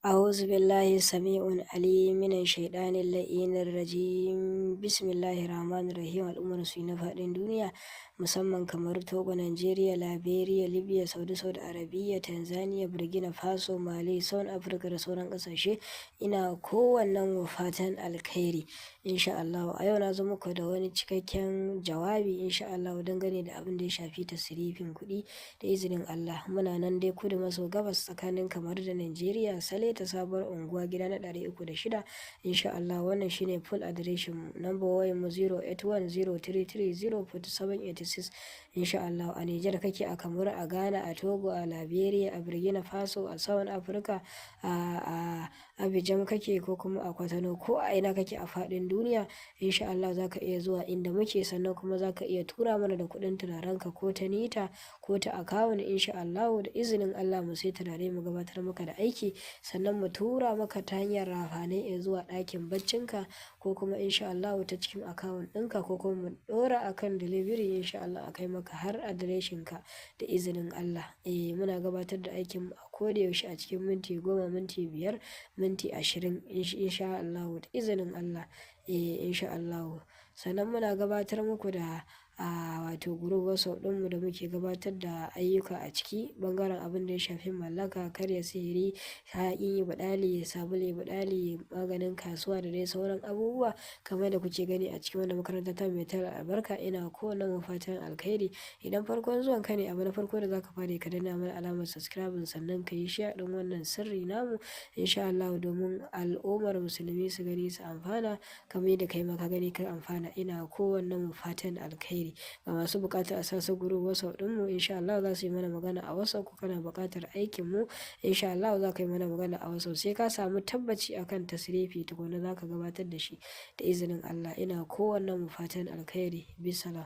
أعوذ بالله السميع العليم من الشيطان اللعين الرجيم. بسم الله الرحمن الرحيم. Al'ummar su na faɗin duniya, musamman kamar Togo, Nigeria, Liberia, Libya, Saudi, Saudi Arabia, Tanzania, Burkina Faso, Mali, South Africa da sauran ƙasashe, ina kowannen mu fatan alkhairi insha Allah. A yau na zo muku da wani cikakken jawabi insha Allah dangane da abin da ya shafi tasirifin kuɗi da izinin Allah. Muna nan dai kudu maso gabas, tsakanin Kamar da Nigeria, Sale ta sabuwar unguwa, gida na 306 insha Allah. Wannan shine full adireshin mu. Number wayar mu 08103304786 insha Allah. A Nijar kake, a Kamaru, a Ghana, a Togo, a Liberia, a Burkina Faso, a South Africa, a Abidjan kake, ko kuma a Kwatano, ko a ina kake a faɗin duniya, insha Allah zaka iya zuwa inda muke. Sannan kuma zaka iya tura mana da kuɗin turarenka ko ta NITA ko ta akawun insha Allah. Da izinin Allah mu sai turare, mu gabatar maka da aiki, sannan mu tura maka ta hanyar rafane zuwa ɗakin baccinka, ko kuma insha Allah ta cikin akawun ɗinka, ko kuma mu ɗora akan delivery insha Allah, a kai maka har adireshinka da izinin Allah. Eh, muna gabatar da aikin mu a koda yaushe a cikin minti 10, minti 5, minti 20 insha Allah, da izinin Allah. Eh, insha Allah. Sannan muna gabatar muku da wato group WhatsApp ɗinmu da muke gabatar da ayyuka a ciki, bangaren abin da ya shafi mallaka, karya sihiri, hayaƙin yi baɗali, sabulu baɗali, maganin kasuwa da dai sauran abubuwa kamar da kuke gani a cikin wannan makaranta ta mai tarin albarka. Ina kowanne mu fatan alkhairi. Idan farkon zuwan ka ne, abu na farko da zaka fara, ka danna mana alamar subscribing, sannan ka yi share ɗin wannan sirri namu insha Allah, domin al'ummar musulmi su gani su amfana kamar yadda kai ma ka gani ka amfana. Ina kowanne mu fatan alkhairi. Ga masu buƙatar a sasu group WhatsApp ɗinmu, insha Allah za su yi mana magana a WhatsApp. Ko kana buƙatar aikin mu, insha Allah za ka yi mana magana a WhatsApp. Sai ka samu tabbaci akan tasrifi tukuna za ka gabatar da shi da izinin Allah. Ina kowanne mu fatan alkhairi. Bisalam.